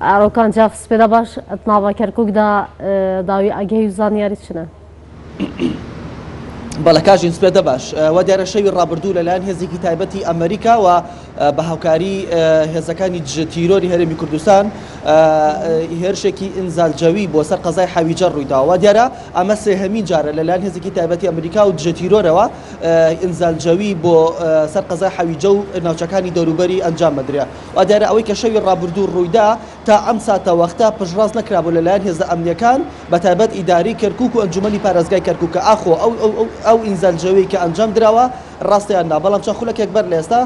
ڕۆکان جاف سپێدە باش ناڤا کەرکوکدا داوی ئاگهی و زانیاری چنە؟ بەڵێ کاژین سپێدە باش. وا دیارە شەوی ڕابردوو لەلایەن هێزێکی تایبەتی ئەمریکاوە بە هاوکاری هێزەکانی دژە تیرۆری هەرێمی کوردستان هێرشێکی ئینزال جەوی بۆ سەر قەزای حەویجە ڕوویداوە. وا دیارە ئەمە سێهەمین جارە لەلایەن هێزێکی تایبەتی ئەمریکا و دژە تیرۆرەوە ئینزال جەوی بۆ سەر قەزای حەویجە و ناوچەکانی دەوروبەری ئەنجام بدرێ. وا دیارە ئەوەی کە شەوی ڕابردوو ڕوویدا تا ئەم ساتەوەختە پشتڕاست نەکرابوو لەلایەن هێزە ئەمنییەکان بەتایبەت ئیدارەی کەرکوک و ئەنجومەنی پارێزگای کەرکوک کە ئاخۆ ئەو ئەو ئینزال جەویەی کە ئەنجام دراوە ڕاستە یان نا، بەڵام چەند خولەکێک بەر لە ئێستا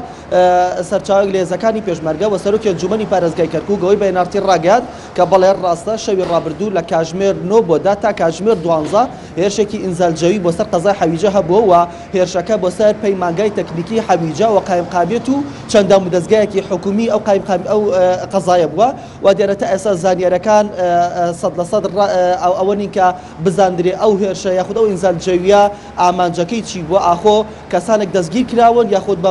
سەرچاوەیەک لە هێزەکانی پێشمەرگە و سەرۆکی ئەنجومەنی پارێزگای کەرکوک ئەوەی بە ئێن ئاڕ تی ڕاگەیاند کە بەڵێ ڕاستە شەوی ڕابردوو لە کاژمێر نۆ بۆ دە تا کاژمێر دوانزە هێرشێکی ئینزال جەوی بۆ سەر قەزای حەویجە هەبووە و هێرشەکە بۆ سەر پەیمانگای تەکنیکی حەویجە و قایمقامیەت و چەند دامودەزگایەکی حکومی ئەو قایمقام ئەو قەزایە بووە و دیارە تا ئێستا زانیارەکان 100% ئەوە نین کە بزاندرێ ئەو هێرشە یاخود ئەو ئینزال جەویە ئامانجەکەی چی بووە، ئاخۆ کەسانێک دەستگیر کراون یاخود بە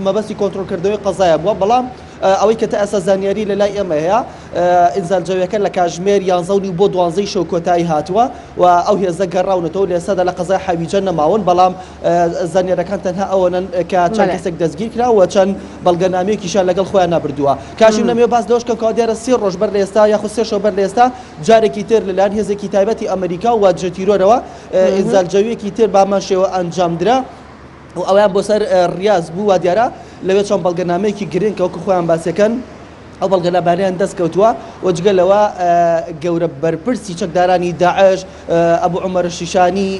مەبەستی کۆنترۆڵکردنەوەی قەزایە بووە، بەڵام ئەوەی کە تا ئێستا زانیاری لە لای ئێمە هەیە ئینزال جەویەکە لە کاژمێر یانزە و نیو بۆ دوانزەی شەو کۆتایی هاتووە و ئەو هێزە گەڕاونەتەوە لە ئێستادا لە قەزای حەویجە نەماون، بەڵام زانیارەکان تەنها ئەوەنەن کە چەند کەسێک دەستگیر کرا و چەند بەڵگەنامەیەکیشیان لەگەڵ خۆیان نابردووە. کاشیم نەمەوێت باس لەوەش بکەم کەوا دیارە سێ ڕۆژ بەر لە ئێستا یاخود سێ شەو بەر لە ئێستا جارێکی تر لەلایەن هێزێکی تایبەتی ئەمریکا و دژە تیرۆرەوە ئینزال جەویەکی تر بەهەمان شێوە ئەنجامدرا و ئەویان بۆ سەر ڕیاز بوو. وا دیارە لەوێ چەند بەڵگەنامەیەکی گرنگ کە وەکو خۆیان باسیەکەن ئەو بەڵگەنامانەیان دەست کەوتووە و جگە لەوە گەورە بەرپرسی چەکدارانی داعش ئەبو عومەر شیشانی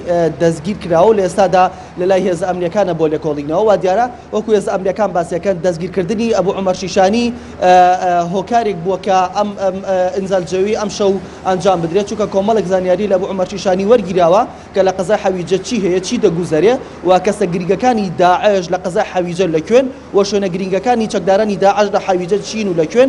دەستگیر کراوە و لە ئێستادا لە لای هێزە ئەمنیەکانە بۆ لێکۆڵینەوە. وا دیارە وەکو هێزە ئەمنیەکان باسیەکەن دەستگیرکردنی ئەبو عومەر شیشانی هۆکارێک بووە کە ئەم ئینزال جەوی ئەم شەو ئەنجام بدرێت، چونکە کۆمەڵێک زانیاری لە ئەبو عومەر شیشانی وەرگیراوە کە لە قەزای حەویجە چی هەیە، چی دەگوزەرێ و کەسە گرینگەکانی داعش لە قەزای حەویجە لە کوێن و شوێنە گرینگەکانی چەکدارانی داعش لە حەویجە چین و لە کوێن.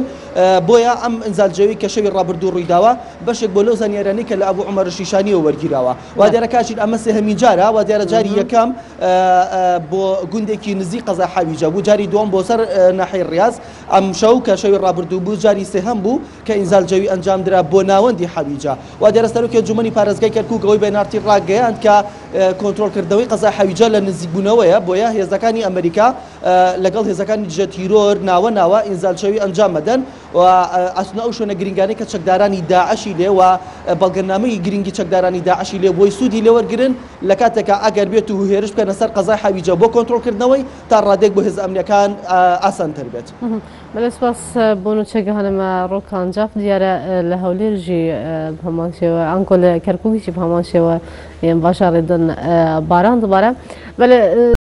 بۆیە ئەم ئینزال جەوی کە شەوی ڕابردوو ڕوویداوە بەشێک بووە لەو زانیاریانەی کە لە ئەبو عومەر شیشانیەوە وەرگیراوە. وا دیارە کاشین ئەمە سێهەمین جارە، وا دیارە جاری یەکەم بۆ گوندێکی نزیک قەزای حەویجە بوو، جاری دووەم بۆ سەر ناحیەی ڕیاز، ئەمشەو کە شەوی ڕابردوو بوو جاری سێهەم بوو کە ئینزال جەوی ئەنجامدرا بۆ ناوەندی حەویجە. وا دیارە سەرۆکی ئەنجومەنی پارێزگای کەرکوک ئەوەی بە ئێن ئاڕ تی ڕاگەیاند کە کۆنترۆڵکردنەوەی قەزای حەویجە لە نزیکبوونەوەیە، بۆیە هێزەکانی ئەمریکا لەگەڵ هێزەکانی دژە تیرۆر ناوە ناوە ئینزال جەوی ئەنجام ئەدەن و ئەچنە ئەو شوێنە گرنگانەی کە چەکدارانی داعشی لێ و بەڵگەنامەی گرنگی چەکدارانی داعشی لێ بۆی سوودی لێوەرگرن لە کاتێکا ئەگەر بێت و هێرش بکەنە سەر قەزای حەویجە بۆ کۆنترۆڵکردنەوەی تا ڕادەیەک بۆ هێزە ئەمنیەکان ئاسانتر بێت. بەلێ سپاس بۆ نوچەگەهانە مە ڕۆکان جاف دیارە لە هەولێر ژی بەهەمان شێوە ئانکۆ لە کەرکوکیشی بەهەمان شێوە باژارێ دن باران دبارە بەلێ.